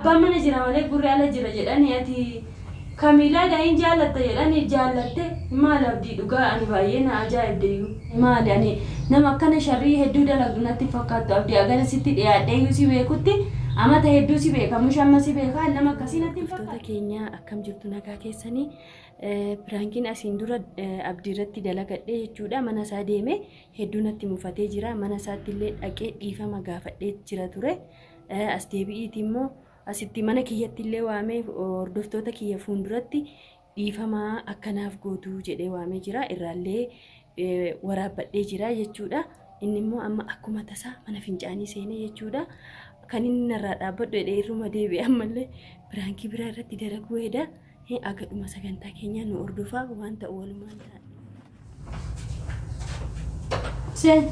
Abbaan mana jira malee gurri ala jira jedhanii ati Kamiilaa daa'iin jaallatta jedhanii jaallatte. Maal Abdii, dhugaa ani baay'ee na ajaa'ibdeyyuu. Maali, ani nama akkana sharrii hedduu dalagdu natti hin fakkaattu Abdii. Agana sitti dhiyaadheeyyuu si beekutti amata hedduu si beeka, mush amma si beeka, nama akkasii natti hin Hordoftoota fakkaattu. keenya, akkam jirtu? Nagaa keessanii? Piraankiin asiin dura Abdii irratti dalagadhe jechuudha. Mana isaa deeme, hedduu natti mufatee jira. Mana isaatti illee dhaqee dhiifama gaafadhee jira ture. As deebi'iiti immoo asitti mana kiyyatti illee waamee hordoftoota kiyya fuulduratti dhiifama akkanaaf gootu jedhee waamee jira. Irraallee waraabbadhee jira jechuudha. Inni immoo amma akkuma tasaa mana fincaanii seenee jechuudha. Kan inni narraa dhaabbadhu jedhee irruma deebi'e, ammallee piraankii biraa irratti dalaguu heda. Aga dhuma sagantaa keenyaa nu hordofaa, waan ta'u walumaan ta'a. Seen.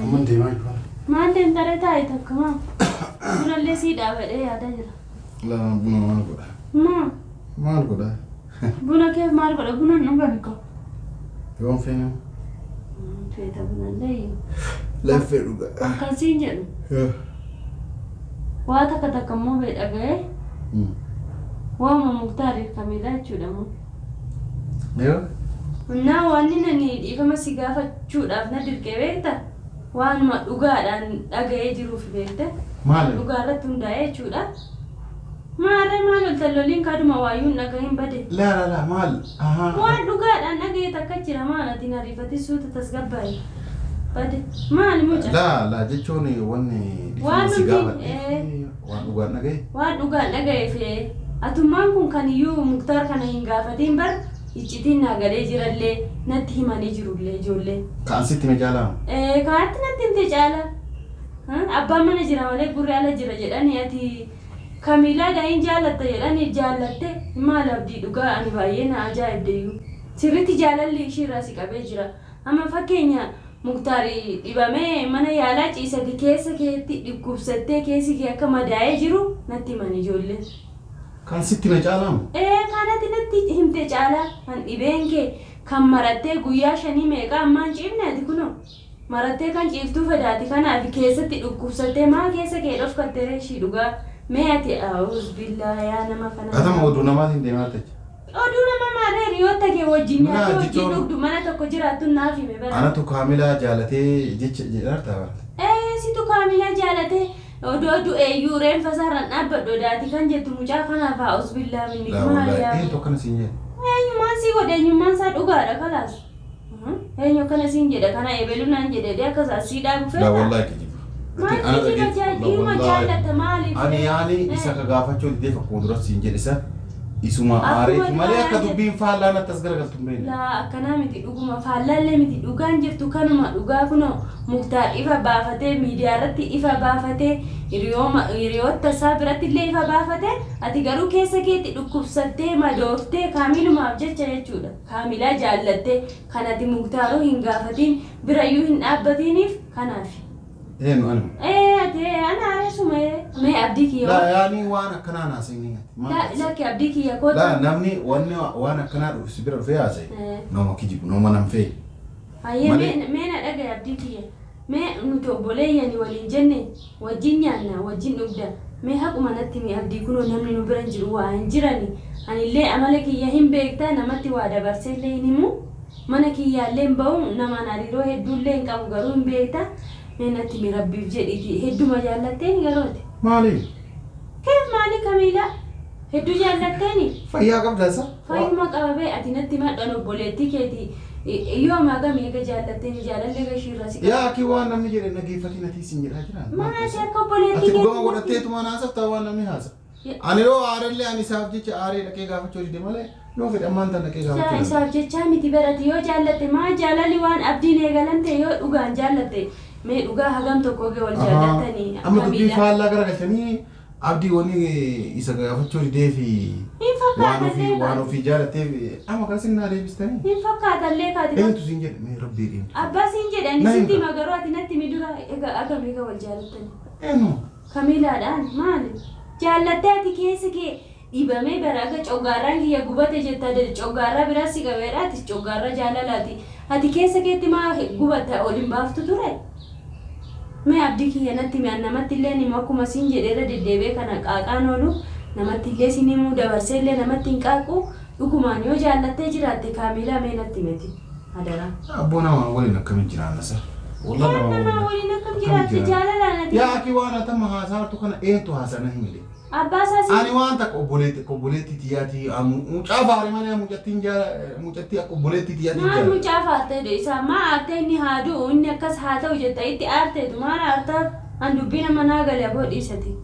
Amma deemaa jiru. Maal deemtaree? Taa'e takka maa? Bunallee sii dhaabadhee yaadaa jira. Lama buna maal godha? Maa? Maal godha? Buna kee maal godha? Buna hin dhugan ko. Yoon feene. Feeta bunallee. Laffee dhuga. Akkasiin jedhu. Waa takka takka immoo bee dhaga'ee waama Muktaariif Kamiilaa jechuudha moo. Yoo? Naa wanni nani dhiifama si gaafachuudhaaf na dirqee beekta, waanuma dhugaadhaan dhaga'ee jiruuf beekte. Maali? Dhugaa irratti hundaa'ee jechuudha. Maarree maal oltan loliin kaduma waayyuun dhagahin bade. Laa laa laa, maal? Ahaa. Waan dhugaadhaan dhaga'e takka jira. Maal ati hin ariifatin, suuta tasgabbaa'e. Bade. Maali muca? Laa laa, jechuun wanni dhiifama Waan si nuti gaafadheef waan dhugaan dhagaye. Waan dhugaan dhaga'eef atummaan kun kan iyyuu Muktaar kana hin gaafatiin bar, iccitiin naa galee jirallee, natti himanii jirullee ijoolleen. Ka'an sitti hime caalaa? Kaatti natti himte caala. Abbaan mana jira malee gurri ala jira jedhanii ati Kamiilaa daa'iin jaallatta jedhanii jaallatte. Maal Abdii, dhugaa ani baay'ee na ajaa'ibdeyyuu. Sirriitti jaalalli ishiirraa si qabee jira. Amma fakkeenya Muktaar dhibamee mana yaalaa ciisati keessa keetti dhukkubsattee keessi kee akka madaa'ee jiru natti himan ijoolleen. Kan sitti hime caalaa moo? Ee, kanati natti himte caalaa. Kan dhibeen kee kan marattee guyyaa shanii meeqa ammaan ciifne, ati kunoo marattee kan ciiftuu fedaati. Kanaaf keessatti dhukkubsattee maa keessa kee dhofkatte ree ishii dhugaa? Mee ati, a'uuz billaa, yaa nama kana. Atama oduu namaatiin deemaa jirta. Oduu nama maarree, hiriyoota kee wajjin Naa nyaattee wajjin jechuun dhugdu, mana tokko jiraattu naaf hime bara. Anatu Kaamilaa jaalatee jecha jedhaarta bara. Ee, situ Kaamilaa jaalatee odoo du'eeyyuu reenfa isaarraan dhaabbadhu odaati kan jettu mucaa kanaaf, a'uuz billaa minni. Laa maal wallaahi yaa eenyu akkana siin jedhe? Eenyummaan sii godhe, eenyummaan isaa dhugaadha kalaas. Eenyu akkana siin jedha? Kana ebelu naan jedhe akka isaa sii dhaabu Laa feeta. wallaahi kijiba. Maal Ana kijiba? dhageeffu. Dhiiruma jaallata maaliif? Ani yaani isa ka gaafachuu didee akkuma dura siin jedhe san isuma Akkuma aareeti malee akka duraan dubbiin faallaan akkas garagaltu hin beekne. Laa, akkanaa miti, dhuguma faallaallee miti, dhugaan jirtu kanuma. Dhugaa kunoo Muktaar ifa baafatee, miidiyaa irratti ifa baafatee, hiriyoota isaa biratti illee ifa baafatee, ati garuu keessa keetti dhukkubsattee madooftee Kaamilumaaf jecha jechuudha. Kaamilaa jaallattee kan ati Muktaaruu hin gaafatiin, birayyuu hin dhaabbatiiniif kanaaf. Eenyu, ani? Ee, ati ana aareessuma. Mee Abdii kiyya Laa waan yaani waan akkanaa naasanii. Laa, lakki Abdii kiyya koota. Laa, namni wanni waan akkanaa dhufu si bira dhufee haasa'e nama kijibu, nama nan fe'e. Hayyee. Malee- Mee na dhagaye Abdii kiyya. Mee nuti obboleeyyani waliin jenne, wajjin nyaanna, wajjin dhugda. Mee haquma natti himi Abdii, kunoo namni nu bira hin jiru, waa hin jirani. Anillee amala kiyya hin beekta, namatti waa dabarsee illee hin himu. Mana kiyyaallee hin ba'u, namaan hariiroo hedduullee hin qabu, garuu hin beekta. Mee natti himi Rabbiif jedhiiti, hedduma jaallatteeni garuu ati. Maali? Keef maali, Kamiilaa? Hedduu jaallatteeni? Fayyaa qabda isa? Fayyuma qababee ati natti madhan obboleettii keeti yoo amaa gami eega jaallatteeni jaalallee gashiirraa si Yaa qaba. akki waan namni jedhe dhageeffatiin ati isin jedhaa jira. Maal ati akka obboleettii Ati dhugama keetti natti godhatteetuma naasafta waan namni haasa. Ani yoo aarellee ani isaaf jecha aaree dhaqee gaafachuu dide malee yoo fedhe ammaan tan dhaqee Yaa gaafachuu danda'a. isaaf jechaa miti barati, yoo jaallatte maa jaalalli waan abdiin eegalamte, yoo dhugaan jaallatte mee dhugaa hagam tokko gee wal jaallattanii? Amma dubbii Kamiilaa. faallaa garagalchanii Abdii wanni isa gaafachuu didee fi Hin waan ofii fakkaatallee waan kaati. ofii jaalatteef amma kan isin naa deebistanii. Hin fakkaatallee kaati. Eenyutu siin jedhe mee rabbii eenyutu? Abbaa siin jedhani. Na Sitti himta. hima, garuu ati natti himi dura, egaa agam eega wal jaalattanii? Eenyu? Kamiilaadhaan maali? Jaallattee ati keessa kee dhibamee bara aga coggaarraan kiyya gubate jetta, coggaarraa biraa si qabeedha, ati coggaarraa jaalalaati. Ati keessa keetti maa gubatta ol hin baaftu ture? Mee abdii kiyya natti himi an namatti illee hin himu akkuma siin jedhe irra deddeebi'ee kana qaaqaan oolu namatti illee siin himuu dabarsee illee namatti hin qaaqu dhugumaan yoo jaallattee jiraatte kaamiilaa mee natti himeti hadaraa. Abboo nama waliin akkamitti jiraanna sa? Wallah Maal nama nama waliin waliin akkam akkamitti jiraatte jiraanna? jaalalaan ati Yaa akii waan atama haasaa jirtu kana eentu haasaa na himile. abbaa isaa siin Ani waan takka obboleetti akka obboleetti tiyyaati mucaa faare malee mucattiin mucattii akka obboleetti tiyyaati maal jaalladha. mucaa faartee isaa maa aartee inni haa du'u inni akkas haa ta'u jetta itti aarteetu maal aartaaf an dubbii nama naa gale aboo dhiisati.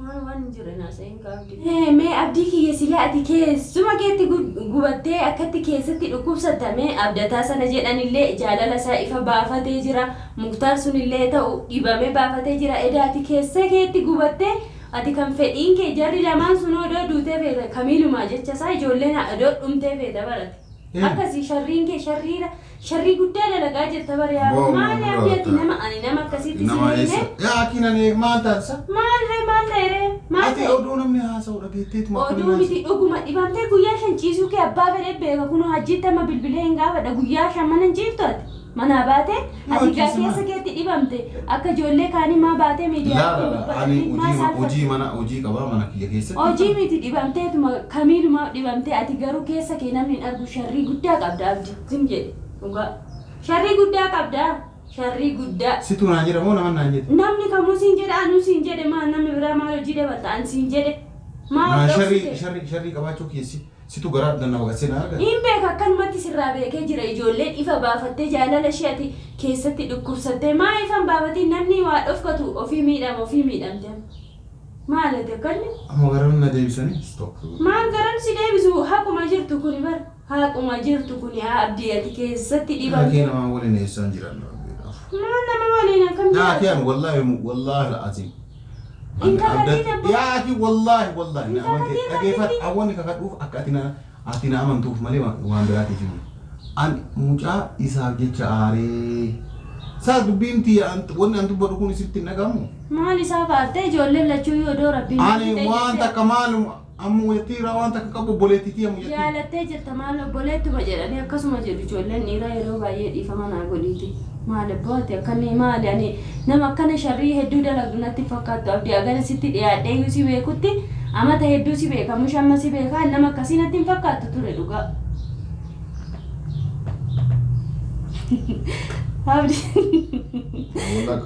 Maal waan hin jirre naasa'in qabdi. Mee abdii kiyya silaa ati keessuma keetti gubattee akkatti keessatti dhukkubsatta mee abdataa sana jedhanillee jaalala isaa ifa baafatee jira muktaar sunillee ta'u dhibamee baafatee jira edaa ati keessa keetti gubattee ati kan fedhiin kee jarri lamaan sun odoo duutee feeta kamiilumaa jecha isaa ijoolleen odoo dhumtee feeta barate. Akkasii sharriin kee sharriidha. Sharrii guddaa dalagaa jirta bara yaa. Boo, Maal maal abdii ati laata? nama ani nama akkasitti si Nama hiine. eessa? Yaa akii nani maal taasisa? Maal ree maal ta'e ree? Maal Ati ta'e? oduu namni haasa'u dhageetteetuma Oduu miti dhuguma dhibamtee guyyaa shan ciisuu kee abbaa fedhee beeka kunoo hajjiitti amma bilbilee hin gaafadha guyyaa shan mana hin ciiftu ati. Manaa baatee Yoo ati gaa ciise keessa maal? keetti dhibamte akka ijoollee kaanii maa baatee miidiyaa Laa laa laa ani dubbatatti maa hojii saalfatte. hojii mana hojii qabaa mana kiyya keessatti. Hojii miti dhibamteetuma kamiilumaa dhibamtee ati garuu keessa kee namni hin argu sharrii guddaa qabda abdi zim jedhe dhugaa sharrii guddaa qabda sharrii guddaa Situ naan jedha moo nama naan jedhe? namni kamuu siin jedhe anuu siin jedhe maal namni biraa maal hojii dabalta an siin jedhe maal Naa sharrii dhoksite sharrii sharrii qabaachuu keessi situ garaa danna baqatsee na argata. hin beeka akkanumatti sirraa beekee jira ijoolleen ifa baafattee jaalala ishee ati keessatti dhukkubsattee maa ifan baafatiin namni waa dhofkatu ofii miidhama ofii miidhamte maal ati akkanni Amma garaa na deebisanii stop. Maal garam si deebisu haquma jirtu kuni bar haquma jirtu kuni haa abdii ati keessatti Yaa dhibamte kee namaa waliin eessaan jiran. maal nama waliin akkam Yaa kee jiraatu ani wallaahi wallaahi al'aziim. Hin kakatiin abbaa. Yaa ati wallaahi wallaahi na Hin amante kakatiin dhageeffadhu rabbitti. awwanni kakadhuuf akka ati na ati na amantuuf malee waan biraatiif himu. Ani mucaa isaaf jecha aaree. Saa dubbiin tiyya wanni an dubbadhu kun isitti hin dhagahamu. Maal isaa faartee ijoolleen lachuu yoo odoo rabbiin Ani ta'e waan jettee takka maalum amma mucattii irraa waan takka qabu obboleettii tiyya mucattii. jaalattee jirta maal obboleettuma jedhanii akkasuma jedhu ijoolleen dhiiraa yeroo baay'ee dhiifama naa godhiiti. Maal abboo ati akkanni maali ani nama akkana sharrii hedduu dalagdu natti fakkaattu abdii agana sitti dhiyaadhee iyyuu si beekutti amata hedduu si beeka mushamma si beeka nama akkasii natti hin fakkaattu ture dhugaa. Abdii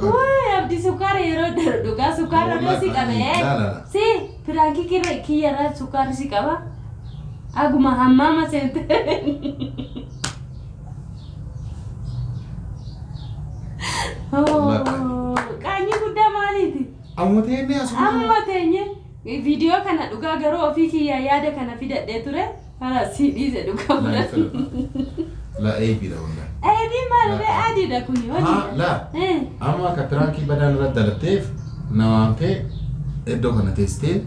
Waay abdii sukkaara yeroo daru dhugaa sukkaara odoo si qabe. Laa laa laa. Si piraankii kiyyarraa sukkaarri si qaba. Aguma hammaama seente. Qaanyii guddaa maaliiti? Amma teenyee asuma. Amma teenye viidiyoo kana dhugaa garuu ofii kiyyaa yaada kana fidadhee ture. Hara si dhiise dhugaa fudhadhu. Laa eebiidha wallahi. Eebii maal ree adiidha kuni Haa hojii. laa. Amma akka piraankii badaan irra dalatteef na waamtee iddoo kana teessitee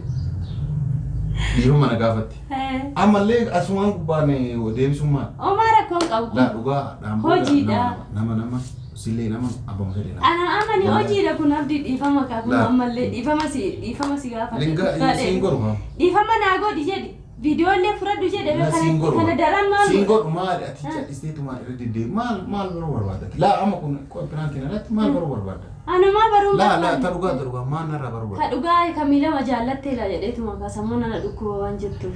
dhiifama na gaafatte. Ammallee asumaan gubbaan deebisummaa. Omaa rakkoon qabu Laa kun. dhugaa dhaamboo Hojiidha. nama nama sillee nama abbama fedhe nama. Ana amani hojiidha kun abdii dhiifama kaa kun Laa. ammallee dhiifama si gaafadhe. Linga siin godhu haa. Dhiifama naa godhi jedhi. Viidiyoolee fudhadhu jedhe Laa siin godhu. kana daran maal Siin godha? godhu maali ati callisteetu maal irra deddeebi maal maal baruu barbaadda? Laa amma kun piraankiin alatti maal baruu barbaadda? Anumaa baruu Laa laa barbaadde. ta dhugaa ta dhugaa maal narraa baruu Ka barbaadda? dhugaa kamiilama jaallatteedha jedheetuma kaasammoo nana dhukkuba waan jettuuf.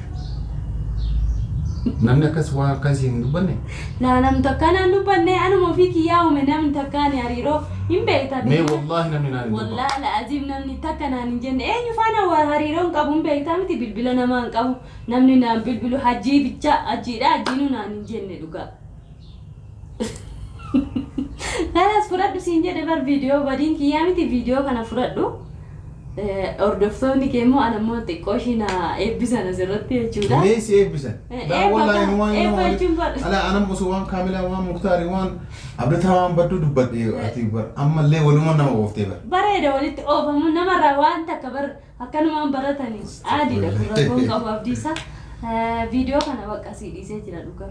Namni akkas waan akkasii hin dubbanne. Laa namni takkaan dubbanne anuma ofii kiyyaa uume namni takkaan hariiroo hin beekta. Mee wallaahi namni naan hin dubbanne. Wallaahi la'aziim namni takka naan hin jenne eenyu faana waa hariiroo hin qabu hin beektaa miti bilbila namaa hin qabu namni naan bilbilu hajjii bicha hajjiidha hajjiinuu naan hin jenne dhugaa. Kanas fudhadhu siin jedhe bar viidiyoo badiin kiyyaa miti viidiyoo kana fudhadhu. Hordoftoonni kee immoo ana immoo xiqqoo ishii na eebbisan asirratti jechuudha. Mee si eebbisan. Laa Eebba wallaahi ka- waan eebba nama jechuun bar- Ala anam osoo waan kaamilaa waan muktaarii waan abdataa waan badduu dubbadhe ati bar ammallee waluma nama ooftee bar. Bareeda walitti oofamu namarraa waan takka bar akkanumaan baratanii adiidha kun rakkoon qabu abdiisa. Viidiyoo kana bakka sii dhiisee jira dhugaa.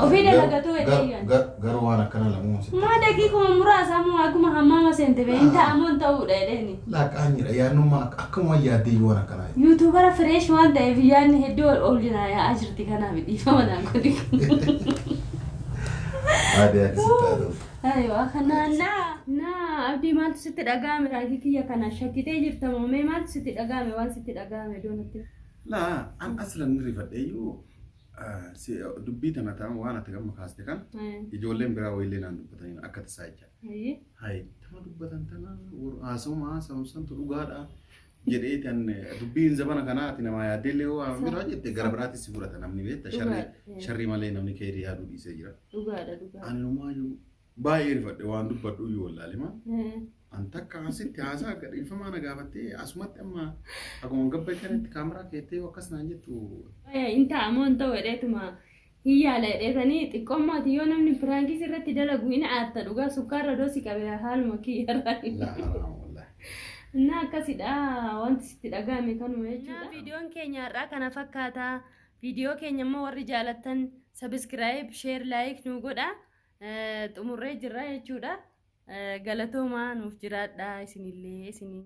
Ofii dalagatu hedheeyyan. Garuu waan akkana lamuu si. Maa daqiiquma muraasa moo akkuma hammaama seente bee hin ta'amoo hin ta'uudha jedheeni. Laa qaanyidha yaadnummaa akkuma yaaddee waan akkanaa. Yuutuubara fireesh waan ta'eef yaadni hedduu ol ol yaa'aa jirti kanaaf dhiifama naan godhi. Adii adii sitti haa ta'u. Aywa kana naa Abdii, maaltu sitti dhaga'ame? Raagii kiyya kana shakkitee jirta moo? Mee maaltu sitti dhaga'ame? Waan sitti dhaga'ame iddoo natti. Laa, an aslan ni rifadheeyyuu dubbii tana ta'an waan ati gamma kaaste kan ijoolleen biraa wayillee naan dubbatanii akka tasaa jecha. Hayi, tama dubbatan tana haasawuma haasawu santu dhugaadha jedhee tan dubbiin zabana kanaa ati namaa yaaddeellee waan biraa jette gara biraatti si fudhata namni, beekta, sharrii sharrii malee namni keerii yaaduu dhiisee jira. Dhugaadha, dhugaadha. Ani numaayyuu baay'ee rifadhe, waan dubbadhu iyyuu wallaalima. An takka asitti haasaa gadhiifamaa na gaafattee asumatti amma akkuma gabba kanatti kaameraa keettee akkas naan jettu. Hin ta'amoo hin ta'u jedheetuma hin yaala jedheetanii xiqqoommaati. Yoo namni piraankii irratti dalagu hin aatta, dhugaa sukkaarra doosi qabe haaluma kiyyarraa. Laa haraam wallaahi. Innaa akkasidha, wanti sitti dhaga'ame kanuma jechuudha. Viidiyoon keenya har'aa kana fakkaata. Viidiyoo keenya immoo warri jaalattan subscribe, share, like nu godha. Xumurree jirra jechuudha. Galatoomaa, nuuf jiraadha isinillee isinii.